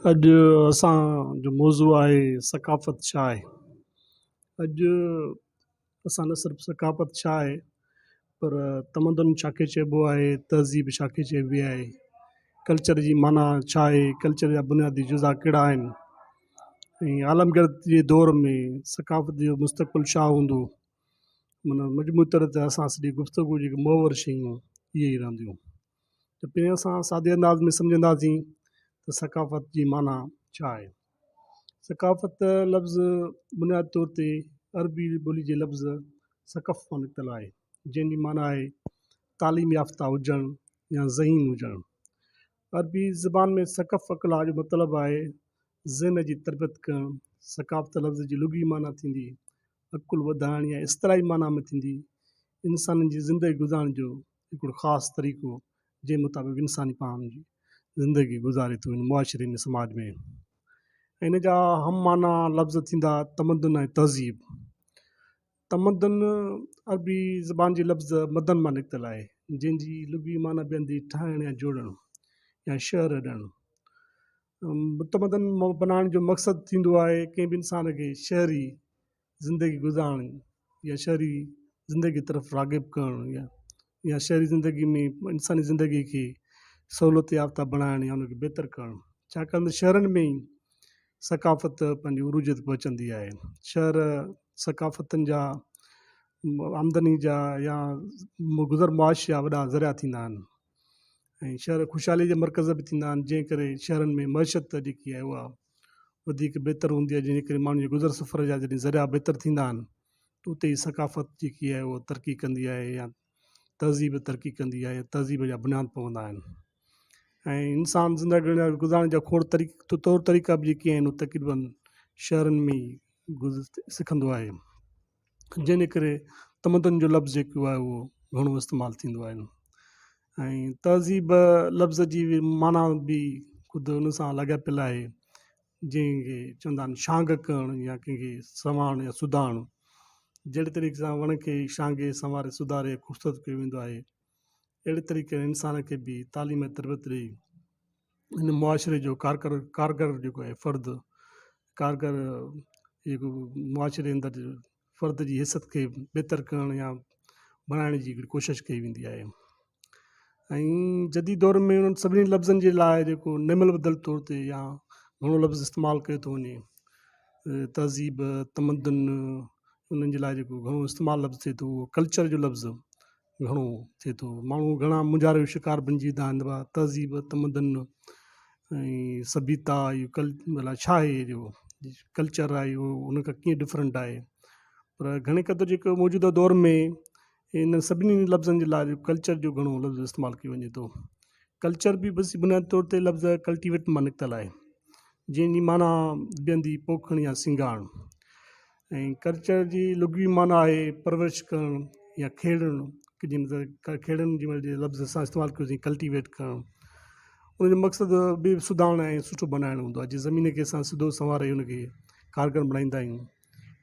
اڄ اسان جو موضوع آهي ثقافت ڇا آهي؟ اڄ اسان نه صرف ثقافت ڇا آهي پر تمدن ڇا کي چئبو آهي، تهذيب ڇا کي چئبي آهي، ڪلچر جي معنيٰ ڇا آهي، ڪلچر جا بنيادي جزا ڪهڙا آهن ۽ عالمگير جي دور ۾ ثقافت جو مستقبل ڇا هوندو معنيٰ مجموعي طور تي اسان سڄي گفتگو جيڪي محور شيون اهي ئي رهنديون. ته پهرين اسان سادي انداز ۾ سمجهنداسين ته ثقافت جي معنيٰ ڇا آهي. ثقافت لفظ بنيادي طور تي عربي ٻولي جي لفظ ثقف مان نڪتل آهي، جنهن جي معنيٰ آهي تعليم يافته هجڻ يا ذهين هجڻ. عربي زبان ۾ ثقف اقلاع جو مطلب آهي ذهن جي تربيت ڪرڻ. ثقافت لفظ جي لغوي معنيٰ ٿيندي عقل وڌائڻ يا اصطلاحي معنيٰ ۾ ٿيندي انسانن جي زندگي گذارڻ جو هڪڙو خاص طريقو جنهن مطابق انساني پاڻ جي زندگي گذاري ٿو هن معاشري ۾ سماج ۾ ۽ ان جا هم معنيٰ لفظ ٿيندا تمدن ۽ تهذيب تمدن عربي زبان جي لفظ مدن مان نڪتل آهي جنهن جي لغوي معنيٰ بيهندي ٺاهڻ يا جوڙڻ يا شهر اڏڻ متمدن بنائڻ جو مقصد ٿيندو آهي ڪنهن به انسان کي شهري زندگي گذارڻ يا شهري زندگي طرف راغب ڪرڻ يا يا شهري زندگي ۾ انساني زندگي کي سهولت يافته بڻائڻ يا ان کي بهتر ڪرڻ ڇاڪاڻ ته شهرن ۾ ئي ثقافت پنهنجي عروج تي پهچندي آهي شهر ثقافتن جا آمدني جا يا گذر معاش جا وڏا ذريعا ٿيندا آهن ۽ شهر خوشحالي جا مرڪز به ٿيندا آهن جنهن ڪري شهرن ۾ معيشت جيڪي آهي اها وڌيڪ بهتر هوندي آهي جنهن جي ڪري ماڻهن جي گذر سفر جا جڏهن ذريعا بهتر ٿيندا آهن ته اتي ئي ثقافت جيڪي آهي اها ترقي ڪندي آهي يا تهذيب ترقي ڪندي آهي يا تهذيب جا بنياد پوندا آهن ۽ انسان زندگي گذارڻ جا کوڙ طريقا طور طريقا به جيڪي آهن اهي تقريبن شهرن ۾ ئي سکندو آهي جنهن جي ڪري تمدن جو لفظ جيڪو آهي اهو گهڻو استعمال ٿيندو آهي ۽ تهذيب لفظ جي معنيٰ به خود ان سان لاڳاپيل آهي جنهن کي چوندا آهن شانگ ڪرڻ يا ڪنهن کي سنوارڻ يا سڌارڻ جهڙي طريقي سان وڻ کي شانگي سنواري سڌاري خوبصورت ڪيو ويندو آهي اهڙي طريقي انسان کي به تعليم ۽ تربيت ڏئي ان معاشري جو ڪارڪر ڪارگر جيڪو آهي فرد ڪارگر جيڪو معاشري اندر فرد جي حيثيت کي بهتر ڪرڻ يا بڻائڻ جي هڪڙي ڪوشش ڪئي ويندي آهي ۽ جديد دور ۾ انهن سڀني لفظن جي لاء جيڪو نعم البدل طور تي يا گهڻو لفظ استعمال ڪيو ٿو وڃي تهذيب تمدن انهن جي لاء جيڪو گهڻو استعمال لفظ ٿئي ٿو اهو ڪلچر جو لفظ گهڻو ٿئي ٿو. ماڻهو گهڻا مونجهاري جو شڪار بنجي ويندا آهن ته ڀا تهذيب، تمدن ۽ سڀيتا اهو ڪل ڀلا ڇا آهي اهو ڪلچر آهي اهو ان کان ڪيئن ڊفرنٽ آهي پر گهڻي قدر جيڪو موجوده دور ۾ انهن سڀني لفظن جي لاء ڪلچر جو گهڻو لفظ استعمال ڪيو وڃي ٿو. ڪلچر به بس بنيادي طور تي لفظ ڪلٽيويٽ مان نڪتل آهي جنهن جي معنيٰ بيهندي پوکڻ يا سينگارڻ ۽ ڪلچر جي لغوي معنيٰ آهي پرورش ڪرڻ يا کيڙڻ جنهن مطلب کيڙڻ جي مهل لفظ اسان استعمال ڪيوسين ڪلٽيويٽ ڪرڻ ان جو مقصد به سڌارڻ ۽ سٺو بنائڻ هوندو آهي جيئن زمين کي اسان سڌو سنواري ان کي ڪارگر بڻائيندا آهيون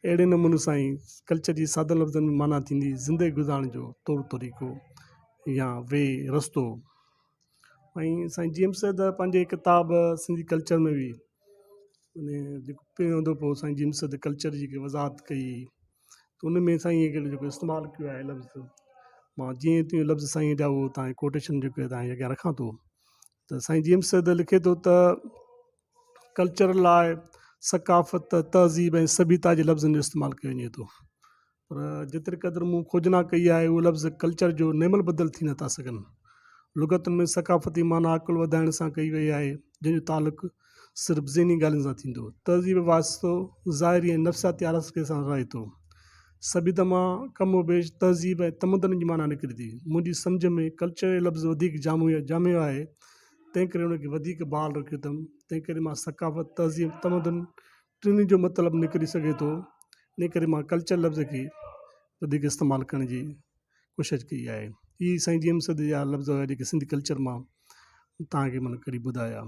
اهڙي نموني سان ئي ڪلچر جي سادن لفظن ۾ معنيٰ ٿيندي زندگي گذارڻ جو طور طريقو يا وي رستو ۽ سائين جي ايم سيد پنهنجي ڪتاب سنڌي ڪلچر ۾ به ان جيڪو پهريون دفعو سائين جي ايم سيد ڪلچر جي جيڪي وضاحت ڪئي ته ان ۾ سائين هڪڙو جيڪو استعمال ڪيو آهي لفظ مان جيئن تيئن لفظ سائين جا اهو تان ڪوٽيشن جيڪو تان جي اڳيان رکان ٿو ته سائين جي ايم سيد لکي ٿو ته ڪلچر لاء ثقافت تهذيب ۽ سڀيتا جي لفظن جو استعمال ڪيو وڃي ٿو پر جيتري قدر مون کوجنا ڪئي آهي اهي لفظ ڪلچر جو نعم البدل ٿي نٿا سگهن. لغتن ۾ ثقافتي معنيٰ عقل وڌائڻ سان ڪئي وئي آهي، جنهن جو تعلق صرف ذهني ڳالهين سان ٿيندو. تهذيب واسطو ظاهري ۽ نفسياتي آراستگي سان رهي ٿو. سڀيتا مان ڪم و بيش تهذيب ۽ تمدن جي معنيٰ نڪري ٿي. منهنجي سمجهه ۾ ڪلچر جو لفظ وڌيڪ جامع آهي، تنهنڪري ان کي وڌيڪ بحال رکيو اٿم. تنهنڪري مان ثقافت، تهذيب، تمدن ٽنهي جو مطلب نڪري سگهي ٿو ان ڪري مان ڪلچر لفظ کي وڌيڪ استعمال ڪرڻ جي ڪوشش ڪئي آهي هي سائين جي ايم سيد جا لفظ هيا جيڪي سنڌي ڪلچر مان توهان کي معنيٰ ڪڍي ٻڌايا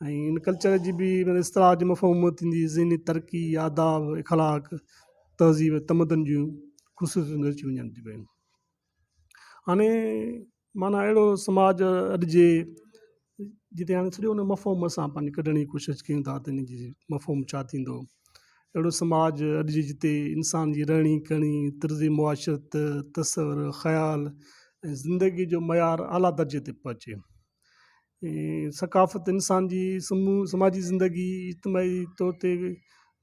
۽ ان ڪلچر جي به معنيٰ اصطلاح جي مفهوم ٿيندي ذهني ترقي آداب اخلاق تهذيب تمدن جون خصوصيتون اچي وڃن ٿيون پيون هاڻي معنيٰ اهڙو سماج اڏجي جتي هاڻي سڄو ان مفهوم اسان پنهنجي ڪڍڻ جي ڪوشش ڪيون ٿا ته ان جي مفهوم ڇا ٿيندو اهڙو سماج اڄ جي جتي انسان جي رهڻي ڪهڻي طرز معاشرت تصور خيال ۽ زندگي جو معيار اعليٰ درجي تي پهچي ۽ ثقافت انسان جي سماجي زندگي اجتماعي طور تي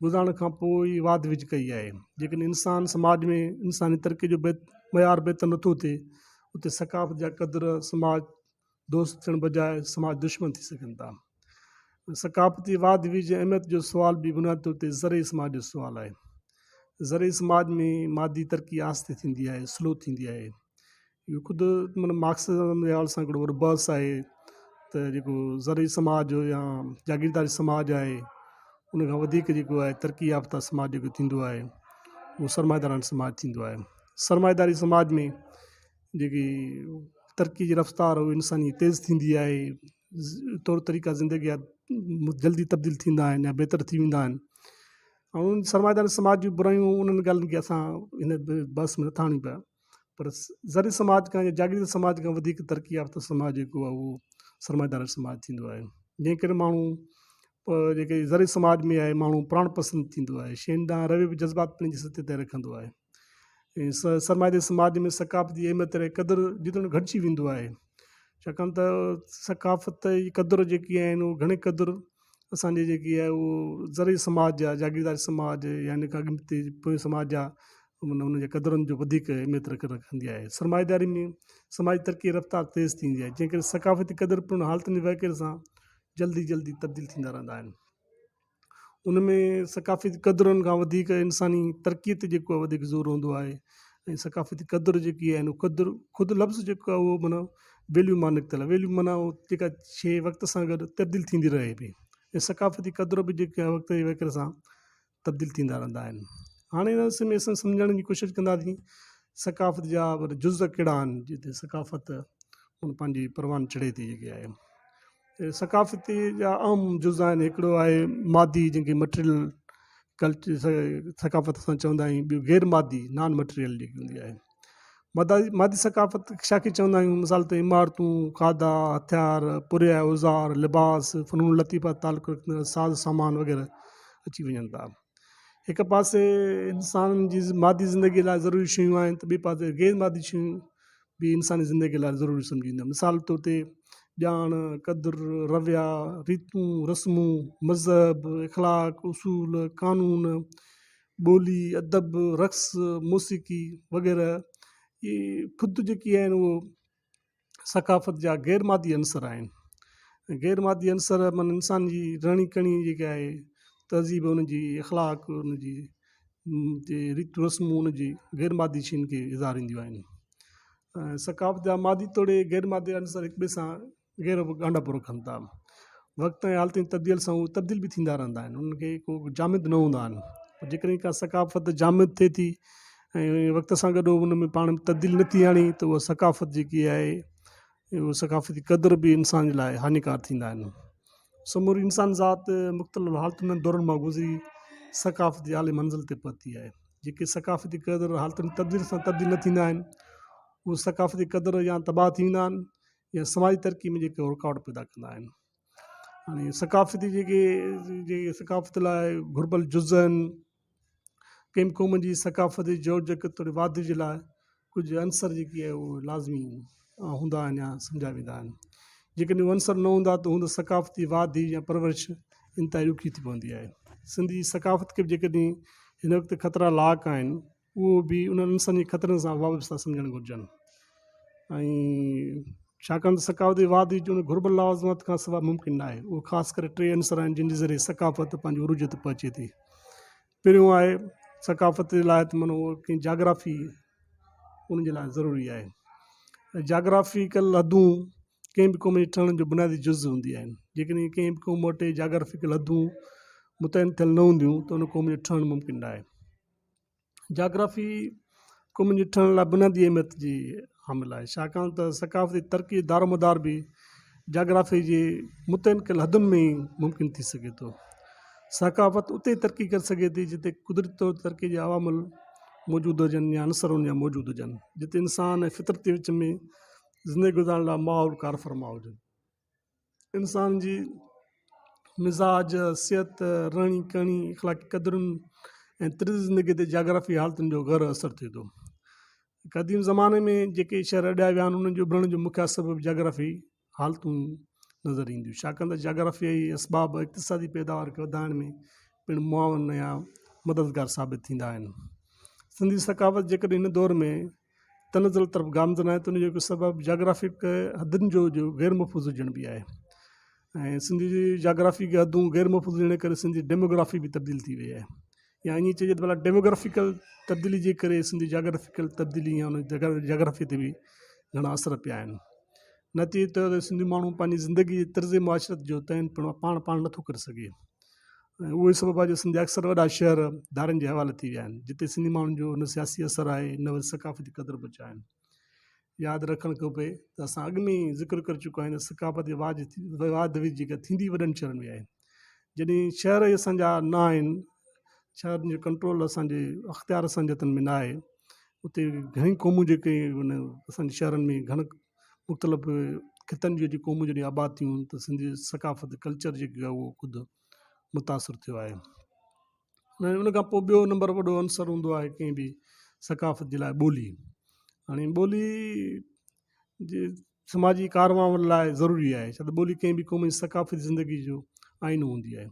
گذارڻ کان پوءِ ئي واڌ ويجهه ڪئي آهي جيڪڏهن انسان سماج ۾ انساني ترقي جو معيار بهتر نٿو ٿئي اتي ثقافت جا قدر سماج دوست ٿيڻ بجاء سماج دشمن ٿي سگهن ٿا. ثقافتي واڌ ويجهه ۽ اهميت جو سوال به بنيادي طور تي زرعي سماج جو سوال آهي. زرعي سماج ۾ مادي ترقي آهستي ٿيندي آهي، سلو ٿيندي آهي. اهو خود معنيٰ مارڪسزم جي حوالي سان هڪڙو وڏو بحث آهي ته جيڪو زرعي سماج يا جاگيرداري سماج آهي ان کان وڌيڪ جيڪو آهي ترقي يافته سماج جيڪو ٿيندو آهي اهو سرمائيداراڻو سماج ٿيندو آهي. سرمائيداري سماج ۾ جيڪي ترقي جي رفتار اهي انساني تيز ٿيندي آهي طور طريقا زندگي جا جلدي تبديل ٿيندا آهن يا بهتر ٿي ويندا آهن ۽ سرمائيداري سماج جون برايون انهن ڳالهين کي اسان هن بحث ۾ نٿا آڻيون پيا پر زرعي سماج کان يا جاگيرداري سماج کان وڌيڪ ترقي يافته سماج جيڪو آهي اهو سرمائيداري سماج ٿيندو آهي جنهن ڪري ماڻهو جيڪي زرعي سماج ۾ آهي ماڻهو پراڻ پسند ٿيندو آهي شين ڏانهن رويو به جذبات پنهنجي سطح تي رکندو آهي ۽ سرمائيداري سماج ۾ ثقافت جي اهميت ۽ قدر جيتوڻيڪ گهٽجي ويندو آهي ڇاڪاڻ ته ثقافت جي قدر جيڪي آهن اهي گهڻي قدر اسانجي جيڪي آهي اهو زرعي سماج جا جاگيرداري سماج يا ان کان اڳتي پوئين سماج جا ان جي قدرن جو وڌيڪ اهميت رکندي آهي سرمائيداري ۾ سماجي ترقي رفتار تيز ٿيندي آهي جنهن ڪري ثقافتي قدر پڻ حالتن جي وهڪري سان جلدي جلدي تبديل ٿيندا رهندا آهن ان ۾ ثقافتي قدرن کان وڌيڪ انساني ترقي تي جيڪو آهي وڌيڪ زور هوندو آهي ۽ ثقافتي قدر جيڪي آهن قدر خود لفظ جيڪو آهي اهو معنيٰ ويليو مان نڪتل آهي ويليو معنيٰ جيڪا شيء وقت سان گڏ تبديل ٿيندي رهي پئي ۽ ثقافتي قدر به جيڪي آهي وقت جي وهڪري سان تبديل ٿيندا رهندا آهن هاڻي ان ڏس ۾ اسان سمجهڻ جي ڪوشش ڪنداسين ثقافت جا جز ڪهڙا آهن جتي ثقافت پنهنجي پروان چڙهي ٿي جيڪي آهي ثقافتي جا اهم جز آهن هڪڙو آهي مادي جنهن کي مٽيريل ڪلچر ثقافت اسان چوندا آهيون ٻيو غير مادي نان مٽيريل جيڪي هوندي آهي مادي ثقافت ڇا کي چوندا آهيون مثال طور عمارتون کاڌا هٿيار پورهيا اوزار لباس فنون لطيفه تعلق رکندڙ ساز سامان وغيره اچي وڃن ٿا هڪ پاسي انسان جي مادي زندگي لاء ضروري شيون آهن ته ٻئي پاسي غير مادي شيون به انساني زندگي لاء ضروري سمجهي ويندو آهي مثال طور تي ڄاڻ، قدر، رويا، ريتون، رسمون، مذهب، اخلاق، اصول، قانون، ٻولي، ادب، رقص، موسيقي وغيره اهي خود جيڪي آهن اهو ثقافت جا غير مادي عنصر آهن غير مادي عنصر معنيٰ انسان جي رهڻي ڪهڻي جيڪا آهي تهذيب ان جي اخلاق ان جي ريتون رسمون ان جي غير مادي شين کي اظهارينديون آهن ۽ ثقافت جا مادي توڙي غير مادي عنصر هڪ ٻئي سان غير ڳانڍاپو رکن ٿا وقت ۽ حالتن جي تبديل سان اهي تبديل به ٿيندا رهندا آهن انهن کي ڪو جامد نه هوندا آهن جيڪڏهن ڪا ثقافت جامد ٿئي ٿي ۽ وقت سان گڏ ان ۾ پاڻ تبديل نٿي آڻي ته اها ثقافت جيڪي آهي اهو ثقافتي قدر به انسان جي لاء هاڃيڪار ٿيندا آهن. سموري انسان ذات مختلف حالتن ۽ دورن مان گذري ثقافت جي اعلي منزل تي پهتي آهي. جيڪي ثقافتي قدر حالتن جي تبديلي سان تبديل نه ٿيندا آهن، اهي ثقافتي قدر يا تباهه ٿي ويندا آهن يا سماجي ترقي ۾ جيڪي رڪاوٽ پيدا ڪندا آهن. هاڻي ثقافتي جيڪي جيڪي ثقافت لاء گهربل جز آهن ڪنهن به قوم جي ثقافت جي جوڙجڪ توڙي واڌ جي لاء ڪجهه عنصر جيڪي آهي اهي لازمي هوندا آهن يا سمجهيا ويندا آهن جيڪڏهن اهي عنصر نه هوندا ته هوند ثقافتي واڌ يا پرورش انتهائي ڏکي ٿي پوندي آهي سنڌ جي ثقافت کي به جيڪڏهن هن وقت خطرا لاحق آهن اهو به انهن عنصرن جي خطرن سان وابسته سمجهڻ گهرجن ۽ ڇاڪاڻ ته ثقافتي واڌ جي ان گهربل لوازمات کان سواء ممڪن نه آهي اهو خاص ڪري ٽي عنصر آهن جن جي ذريعي ثقافت پنهنجي عروج تي پهچي ٿي پهريون آهي ثقافت جي لاء ته معنيٰ اهو ڪنهن جاگرافي ان جي لاء ضروري آهي جاگرافيڪل حدون ڪنهن به قوم جي ٺهڻ جو بنيادي جز هوندي آهن جيڪڏهن ڪنهن به قوم وٽ جاگرافيڪل حدون متعين ٿيل نه هونديون ته ان قوم جو ٺهڻ ممڪن نه آهي جاگرافي قومن جي ٺهڻ لاء بنيادي اهميت جي حامل آهي ڇاڪاڻ ته ثقافتي ترقي جو دارومدار به جاگرافي جي متعين ڪيل حدن ۾ ئي ممڪن ٿي سگهي ٿو ثقافت اتي ئي ترقي ڪري سگهي ٿي جتي قدرتي طور ترقي جا عوامل موجود هجن يا عنصر ان جا موجود هجن جتي انسان ۽ فطرت جي وچ ۾ زندگي گذارڻ لاء ماحول ڪارفرما هجن. انسان جي مزاج، صحت، رهڻي ڪهڻي، اخلاقي قدرن ۽ طرز زندگي تي جاگرافي حالتن جو گهرو اثر ٿئي ٿو. قديم زماني ۾ جيڪي شهر اڏيا ويا آهن انهن جي اڀرڻ جو مکيه سبب جاگرافي حالتون نظر اينديون ڇاڪاڻ ته جاگرافيائي اسباب اقتصادي پيداوار کي وڌائڻ ۾ پڻ معاون يا مددگار ثابت ٿيندا آهن. سنڌي ثقافت جيڪڏهن هن دور ۾ تنزل طرف گامزن آهي ته ان جو هڪ سبب جاگرافڪ حدن جو جو غير محفوظ هجڻ به آهي ۽ سنڌي جي جاگرافڪ حدون غير محفوظ هجڻ جي ڪري سنڌي ڊيموگرافي به تبديل ٿي وئي آهي يا ائين چئجي ته ڀلا ڊيموگرافيڪل تبديلي جي ڪري سنڌي جاگرافيڪل تبديلي يا ان جاگرافي تي به گهڻا اثر پيا آهن نتيجي طور تي سنڌي ماڻهو پنهنجي زندگي جي طرز معاشرت جو تعين پڻ پاڻ پاڻ نٿو ڪري سگهي ۽ اهو ئي سبب آهي جو سنڌ جا اڪثر وڏا شهر ڌارين جي حوالي ٿي ويا آهن جتي سنڌي ماڻهن جو نه سياسي اثر آهي نه وري ثقافتي قدر بچيا آهن ياد رکڻ کپي ته اسان اڳ ۾ ئي ذڪر ڪري چڪا آهيون ته ثقافت جي واڌ واڌ ويجهه جيڪا ٿيندي وڏن شهرن ۾ آهي جڏهن شهر ئي اسانجا نه آهن شهرن جو ڪنٽرول اسانجي اختيار اسانجي هٿن ۾ نه آهي اتي گهڻي قومون جيڪي ان اسانجي شهرن ۾ گهڻ مختلف خطن جون جيڪي قومون جڏهن آباد ٿيون ته سنڌي ثقافت ڪلچر جيڪو آهي اهو خود متاثر ٿيو آهي ۽ ان کان پوء ٻيو نمبر وڏو عنصر هوندو آهي ڪنهن به ثقافت جي لاء ٻولي هاڻي ٻولي جي سماجي ڪاروائن لاء ضروري آهي ڇو ته ٻولي ڪنهن به قوم جي ثقافتي زندگي جو آئينو هوندي آهي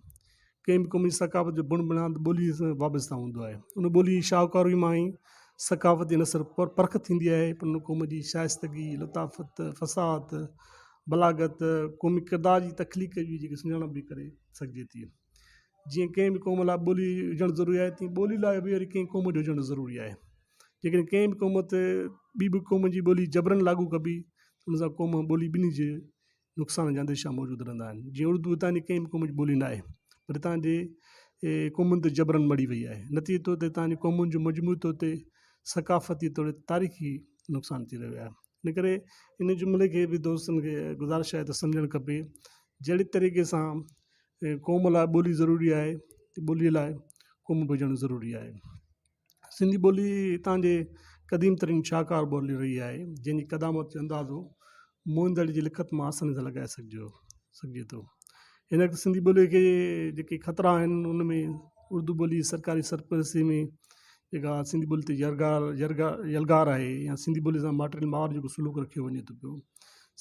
ڪنهن به قوم جي ثقافت جو بڻ بڻياد ٻوليء سان وابسته هوندو آهي. ان ٻوليء جي شاهوڪاري مان ئي ثقافت جي نه صرف پرک ٿيندي آهي پر ان قوم جي شائستگي، لطافت، فصاحت، بلاغت، قومي ڪردار جي تخليق جي جيڪي سڃاڻپ به ڪري سگهجي ٿي. جيئن ڪنهن به قوم لاء ٻولي هجڻ ضروري آهي تيئن ٻولي لاء به وري ڪنهن قوم جو هجڻ ضروري آهي. جيڪڏهن ڪنهن به قوم تي ٻي به قوم جي ٻولي جبرن لاڳو ڪبي ته ان سان قوم ۽ ٻولي ٻنهي جي نقصان جا انديشا موجود رهندا آهن جيئن اردو هتان جي ڪنهن به قوم جي ٻولي نه آهي پر هتان جي قومن تي جبرن مڙهي وئي آهي نتيجي طور تي هتان جي قومن جو مجموعي طور تي ثقافتي توڙي تاريخي نقصان ٿي رهيو آهي ان ڪري ان جملي کي به دوستن کي گذارش آهي ته سمجهڻ کپي جهڙي طريقي سان قوم لاء ٻولي ضروري آهي ٻولي لاء قوم به هجڻ ضروري آهي سنڌي ٻولي هتان جي قديم ترين شاهڪار ٻولي رهي آهي، جنهن جي قدامت جو اندازو موهن دڙي جي لکت مان آساني سان لڳائي سگهجيو سگهجي ٿو. هن وقت سنڌي ٻوليء کي جيڪي خطرا آهن ان ۾ اردو ٻولي سرڪاري سرپرستي ۾ جيڪا سنڌي ٻولي تي يرغار يرغار يلغار آهي يا سنڌي ٻولي سان ماٽيلي ماء وارو جيڪو سلوڪ رکيو وڃي ٿو پيو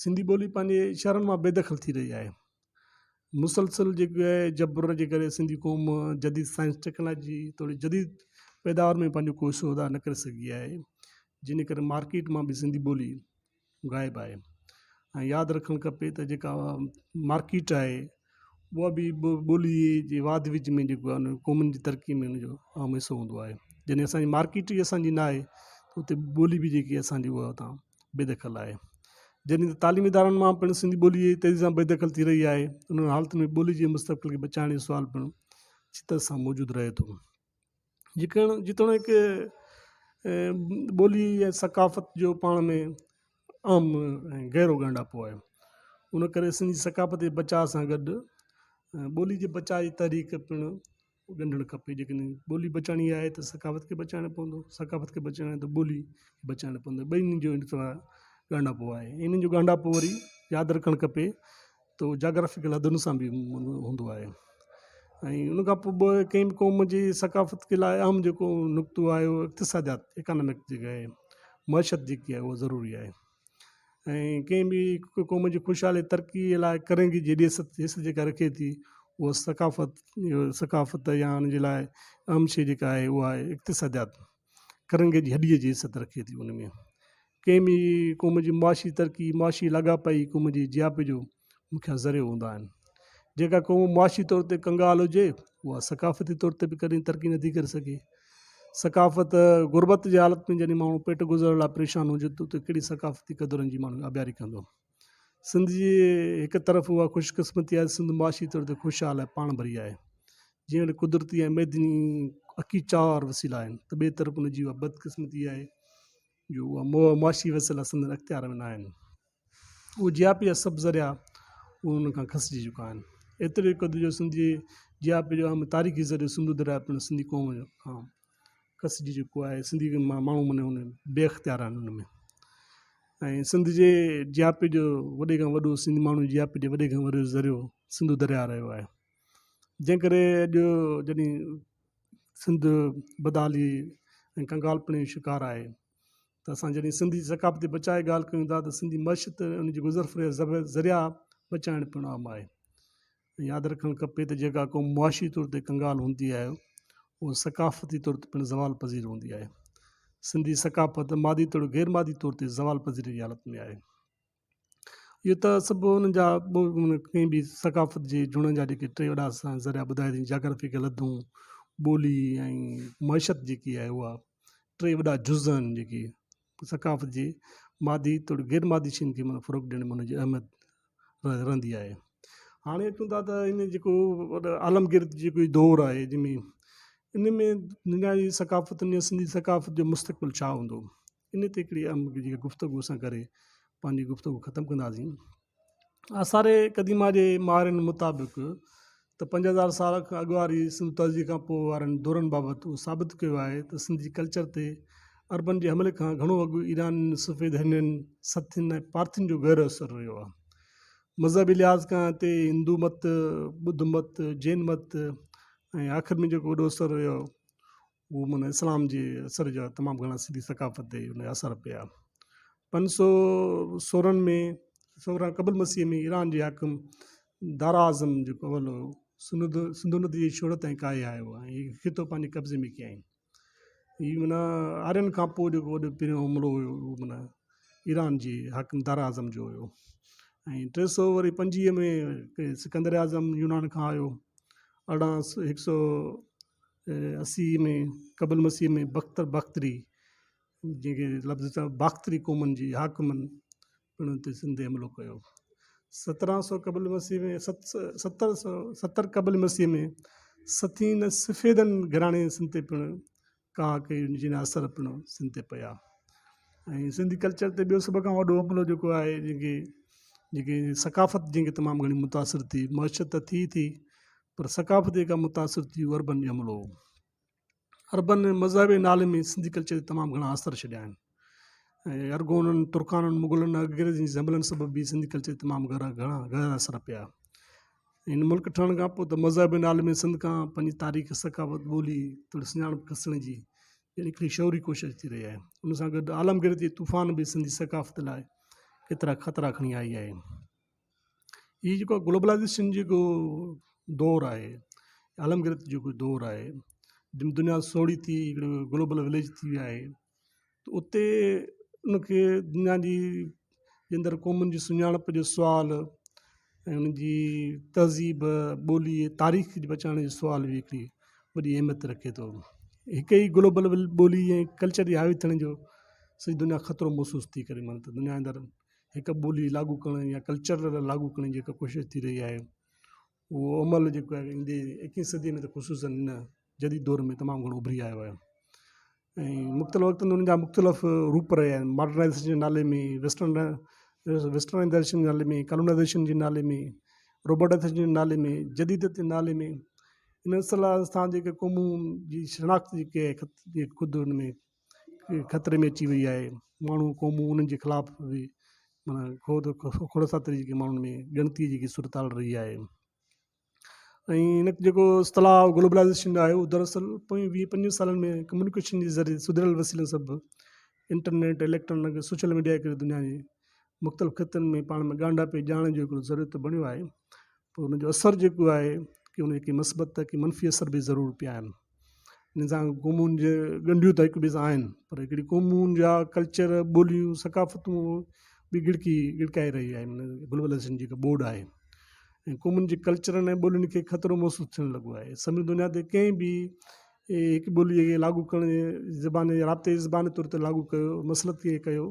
سنڌي ٻولي پنهنجي شهرن مان بيدخل ٿي رهي آهي. مسلسل جيڪو آهي جبر جي ڪري سنڌي قوم جديد سائنس ٽيڪنالاجي توڙي جديد پيداوار ۾ پنهنجو ڪو حصو ادا نه ڪري سگهي آهي جنهن جي ڪري مارڪيٽ مان به سنڌي ٻولي غائب آهي ۽ ياد رکڻ کپي ته جيڪا مارڪيٽ آهي اها به ٻولي جي واڌ ويجهه ۾ جيڪو آهي قومن جي ترقي ۾ ان جو اهم حصو هوندو آهي جڏهن اسانجي مارڪيٽ ئي اسانجي نه آهي ته اتي ٻولي به جيڪي اسانجي اها اتان بيدخل آهي. جڏهن ته تعليمي ادارن مان پڻ سنڌي ٻولي تيزي سان بيدخل ٿي رهي آهي. انهن حالتن ۾ ٻولي جي مستقبل کي بچائڻ جو سوال پڻ شدت سان موجود رهي ٿو. جيتوڻيڪ ٻولي ۽ ثقافت جو پاڻ ۾ اهم ۽ گهرو ڳانڍاپو آهي. ان ڪري سنڌي ثقافت جي بچاء سان گڏ ٻولي جي بچاء جي تحريڪ پڻ ڳنڍڻ کپي جيڪڏهن ٻولي بچائڻي آهي ته ثقافت کي بچائڻو پوندو ثقافت کي بچائڻو آهي ته ٻولي کي بچائڻو پوندو ٻنهي جو ان سان ڳانڍاپو آهي انهن جو ڳانڍاپو وري ياد رکڻ کپي ته اهو جاگرافيڪل حدن سان به هوندو آهي ۽ ان کان پوء به ڪنهن به قوم جي ثقافت جي لاء اهم جيڪو نقطو آهي اهو اقتصاديات اڪانامڪ جيڪا آهي معيشت جيڪي آهي اها ضروري آهي ۽ ڪنهن به قوم جي خوشحالي ترقي لاء ڪرنگهي جيڏي حيثيت جيڪا رکي ٿي اها ثقافت ثقافت يا ان جي لاء اهم شيء جيڪا آهي اها آهي اقتصاديات ڪرنگهي جي هڏيء جي حيثيت رکي ٿي ان ۾ ڪنهن به قوم جي معاشي ترقي معاشي لاڳاپا ئي قوم جي جياپي جو مکيه ذريعو هوندا آهن. جيڪا قوم معاشي طور تي ڪنگال هجي اها ثقافتي طور تي به ڪڏهن ترقي نٿي ڪري سگهي. ثقافت غربت جي حالت ۾ جڏهن ماڻهو پيٽ گذر لاء پريشان هجي ته اتي ڪهڙي ثقافتي قدرن جي ماڻهو آبياري ڪندو. سنڌ جي هڪ طرف اها خوش قسمتي آهي سنڌ معاشي طور تي خوشحال ۽ پاڻ ڀري آهي. جنهن وٽ قدرتي ۽ معدني اڪيچار وسيلا آهن ته ٻئي طرف ان جي اها بدقسمتي آهي جو اها معاشي وسيلا سندن اختيار ۾ نه آهن. اهي جياپي جا سڀ ذريعا انهن کان کسجي چڪا آهن. ايتري قدر جو سنڌ جي جياپي جو اهم تاريخي ذريعو سنڌو درياء پڻ سنڌي قوم کان کسجي چڪو آهي. سنڌي ماڻهو معنيٰ ان بي اختيار آهن ان ۾. ۽ سنڌ جي جياپي جو وڏي کان وڏو سنڌي ماڻهو جي جياپي جو وڏي کان وڏو ذريعو سنڌو درياء رهيو آهي جنهن ڪري اڄ جڏهن سنڌ بدحالي ۽ ڪنگالپڻي جو شڪار آهي ته اسان جڏهن سنڌي ثقافتي بچاء جي ڳالهه ڪيون ٿا ته سنڌي معيشت ان جي گذر سفر جا ذريعا بچائڻ پڻ اهم آهي ۽ ياد رکڻ کپي ته جيڪا قوم معاشي طور تي ڪنگال هوندي آهي اها ثقافتي طور تي پڻ زوال پذير هوندي آهي سنڌي ثقافت مادي توڙي غير مادي طور تي زوال پذيري جي حالت ۾ آهي اهو ته سڀ انهن جا ڪنهن به ثقافت جي جڙڻ جا جيڪي ٽي وڏا اسان ذريعا ٻڌايا اٿئي جاگرافيڪل حدون ٻولي ۽ معيشت جيڪي آهي اها ٽي وڏا جز آهن جيڪي ثقافت جي مادي توڙي غير مادي شين کي معنيٰ فروغ ڏيڻ ۾ ان جي اهميت رهندي آهي هاڻي اچون ٿا ته ان جيڪو عالمگير جيڪو دور آهي جنهن ۾ ان ۾ دنيا جي ثقافتن يا سنڌي ثقافت جو مستقبل ڇا هوندو ان تي هڪڙي اهم جيڪا گفتگو اسان ڪري پنهنجي گفتگو ختم ڪنداسين آثار قديمه جي ماهرن مطابق ته 5000 سال کان اڳ واري سنڌو تهذيب کان پوء وارن دورن بابت اهو ثابت ڪيو آهي ته سنڌ جي ڪلچر تي عربن جي حملي کان گهڻو اڳ ايرانين سفيد هنن سٿين ۽ پارٿين جو گهرو اثر رهيو آهي مذهبي لحاظ کان هتي هندو مت ٻڌ مت جين مت ۽ آخر ۾ جيڪو وڏو اثر رهيو اهو معنيٰ اسلام جي اثر جا تمام گهڻا سنڌي ثقافت تي ان جا اثر پيا. 516 ۾ 16 قبل مسيح ۾ ايران جي حاڪم دارا اعظم جيڪو اول هو سنڌ سنڌو ندي جي ڇوڙ تائين ڪاهي آيو ۽ هي خطو پنهنجي قبضي ۾ ڪيائين. هي معنيٰ آرين کان پوء جيڪو وڏو پهريون حملو هيو اهو معنيٰ ايران جي حاڪم دارا اعظم جو هيو ۽ 300 وري 25 ۾ سڪندر اعظم يونان کان آيو ارڙهن هڪ سو 80 ۾ قبل مسيح ۾ بختر باختري جنهن کي لفظ چئو باختري قومن جي حاڪمن پڻ اتي سنڌ تي حملو ڪيو. 1700 قبل مسيح ۾ 770 قبل مسيح ۾ سٿين سفيدن گهراڻي سنڌ تي پڻ ڪاهه ڪئي جنهن جا اثر پڻ سنڌ تي پيا ۽ سنڌي ڪلچر تي ٻيو سڀ کان وڏو حملو جيڪو آهي جنهن کي جيڪي ثقافت جنهن کي تمام گهڻي متاثر ٿي معيشت ته ٿي ٿي پر ثقافت جيڪا متاثر ٿي اهو عربن جو حملو هو. عربن مذهب جي نالي ۾ سنڌي ڪلچر تي تمام گهڻا اثر ڇڏيا آهن ۽ ارغونن، ترخانن، مغلن، انگريزن جي حملن سبب به سنڌي ڪلچر تي تمام گهرا گهڻا گهرا اثر پيا. هن ملڪ ٺهڻ کان پوء ته مذهب جي نالي ۾ سنڌ کان پنهنجي تاريخ، ثقافت، ٻولي توڙي سڃاڻپ کسڻ جي ڄڻ هڪڙي شعوري ڪوشش ٿي رهي آهي. ان سان گڏ عالمگيريت جي طوفان به سنڌي ثقافت لاء ڪيترا خطرا کڻي آئي آهي. هي جيڪو گلوبلائيزيشن جيڪو دور آهي عالمگيريت جيڪو دور آهي جنهن ۾ دنيا سوڙهي ٿي هڪڙو گلوبل وليج ٿي ويو آهي ته اتي ان کي دنيا جي اندر قومن جي سڃاڻپ جو سوال ۽ ان جي تهذيب ٻولي تاريخ جي بچائڻ جو سوال به هڪڙي وڏي اهميت رکي ٿو هڪ ئي گلوبل ٻولي ۽ ڪلچر جي حاوي ٿيڻ جو سڄي دنيا خطرو محسوس ٿي ڪري معنيٰ ته دنيا اندر هڪ ٻولي لاڳو ڪرڻ يا ڪلچر لاڳو ڪرڻ جي جيڪا ڪوشش ٿي رهي آهي اهو عمل جيڪو آهي ايندي ايڪيهين صدي ۾ ته خصوصن هن جديد دور ۾ تمام گهڻو اڀري آيو آهي ۽ مختلف وقتن ۾ ان جا مختلف روپ رهيا آهن ماڊرنائيزيشن جي نالي ۾ ويسٽرن ويسٽرنائيزيشن جي نالي ۾ ڪالونائيزيشن جي نالي ۾ روبوٽائيزيشن جي نالي ۾ جديديت جي نالي ۾ ان اصطلاح سان جيڪي قومون جي شناخت جيڪي آهي خود ان ۾ خطري ۾ اچي وئي آهي ماڻهو قومون انهن جي خلاف به معنيٰ کوڙ ساتري جيڪي ماڻهن ۾ ڳڻتي جي جيڪي صورت حال رهي آهي ۽ هن جيڪو اصطلاح گلوبلائزيشن جو آهي اهو دراصل پوئين ويهه پنجويهه سالن ۾ ڪميونيڪيشن جي ذريعي سڌريل وسيلن سبب انٽرنيٽ اليڪٽرانڪ سوشل ميڊيا جي ڪري دنيا جي مختلف خطن ۾ پاڻ ۾ ڳانڍاپي ڄاڻ جو هڪڙو ذريعو ته بڻيو آهي پر ان جو اثر جيڪو آهي ڪي ان جي ڪي مثبت ته ڪي منفي اثر به ضرور پيا آهن ان سان قومن جي ڳنڍيون ته هڪ ٻئي سان آهن پر هڪڙي قومن جا ڪلچر ٻوليون ثقافتون به ڳڙڪي ڳڙڪائي رهي آهي گلوبلائيزيشن جيڪا ٻوڏ آهي ۽ قومن جي ڪلچرن ۽ ٻولين کي خطرو محسوس ٿيڻ لڳو آهي سموري دنيا تي ڪنهن به هڪ ٻوليء کي لاڳو ڪرڻ جي زبان جي رابطي جي زبان طور تي لاڳو ڪيو مسلط کي ڪيو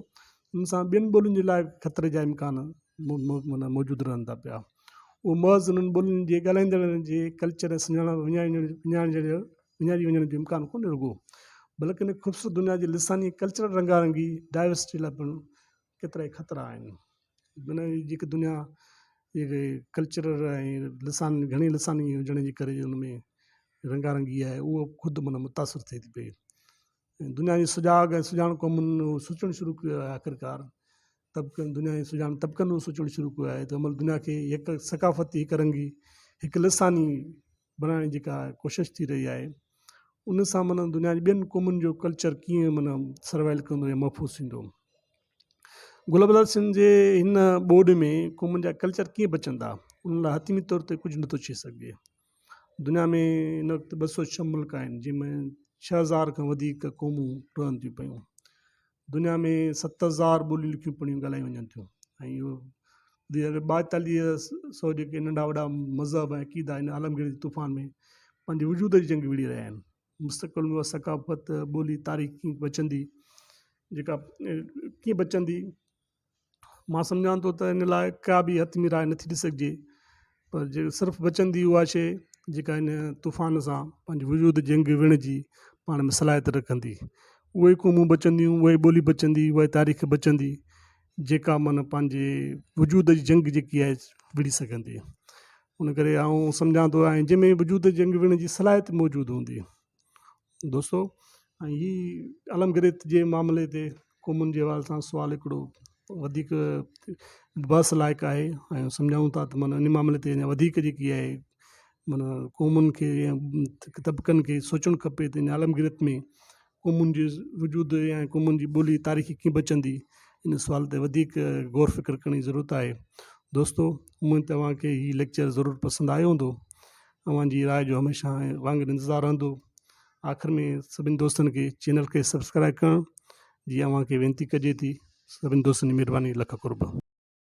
ان سان ٻين ٻولين جي لاء خطري جا امڪان معنيٰ موجود رهن ٿا پيا اهو محض انهن ٻولين جي ڳالهائيندڙن جي ڪلچر ۽ سڃاڻپ وڃائجي وڃڻ جو امڪان ڪونهي رڳو بلڪ ان خوبصورت دنيا جي لساني ۽ ڪلچرل رنگارنگي ڊائيورسٽي لاء پڻ ڪيترائي خطرا آهن معنيٰ هي جيڪي دنيا جيڪي ڪلچرل ۽ لسان گهڻي لساني هجڻ جي ڪري ان ۾ رنگارنگي آهي اهو خود معنيٰ متاثر ٿئي ٿي پئي ۽ دنيا جي سجاڳ ۽ سڄاڻ قومن اهو سوچڻ شروع ڪيو آهي آخرڪار طبقن دنيا جي سڄاڻ طبقن اهو سوچڻ شروع ڪيو آهي ته مطلب دنيا کي هڪ ثقافتي هڪ رنگي هڪ لساني بڻائڻ جي جيڪا ڪوشش ٿي رهي آهي ان سان معنيٰ دنيا جي ٻين قومن جو ڪلچر ڪيئن معنيٰ سروائل ڪندو يا محفوظ ٿيندو گلوبلائيزيشن جي هن ٻوڏ ۾ قومن جا ڪلچر ڪيئن بچندا ان لاء حتمي طور تي ڪجهه نٿو چئي سگهجي دنيا ۾ هن وقت 206 ملڪ آهن جنهن ۾ 6000 کان وڌيڪ قومون رهن ٿيون پيون دنيا ۾ 7000 ٻوليون لکيون پڙهيون ڳالهايون وڃن ٿيون ۽ اهو 4200 جيڪي ننڍا وڏا مذهب ۽ عقيدا آهن عالمگير جي طوفان ۾ پنهنجي وجود جي جنگ وڙهي رهيا آهن مستقبل ۾ اها ثقافت، ٻولي، تاريخ ڪيئن بچندي جيڪا ڪيئن بچندي مان سمجهان ٿو ته ان لاء ڪا به حتمي راء نٿي ڏئي سگهجي پر جي صرف بچندي اها شيء جيڪا ان طوفان سان پنهنجي وجود جنگ وڙهڻ جي پاڻ ۾ صلاحيت رکندي اهي قومون بچنديون اها ئي ٻولي بچندي اها ئي تاريخ بچندي جيڪا معنيٰ پنهنجي وجود جي جنگ جيڪي آهي وڙهي سگهندي ان ڪري آئون سمجهان ٿو ۽ جنهن ۾ وجود جي جنگ وڙهڻ جي صلاحيت موجود هوندي دوستو ۽ هي عالمگيريت جي معاملي تي قومن جي حوالي سان سوال هڪڙو وڌيڪ بحث لائق آهي ۽ سمجهون ٿا ته معنيٰ ان معاملي تي اڃا وڌيڪ جيڪي آهي معنيٰ قومن کي يا طبقن کي سوچڻ کپي ته ان عالمگيريت ۾ قومن جي وجود يا قومن جي ٻولي تاريخ ڪيئن بچندي ان سوال تي وڌيڪ غور فڪر ڪرڻ جي ضرورت آهي دوستو اميد ته اوهان کي هي ليڪچر ضرور پسند آيو هوندو اوهان جي راء جو هميشه وانگر انتظار رهندو آخر ۾ سڀني دوستن کي چينل کي سبسڪرائب ڪرڻ جي اوهان کي وينتي ڪجي ٿي سڀني دوستن جي مهرباني لک قرب.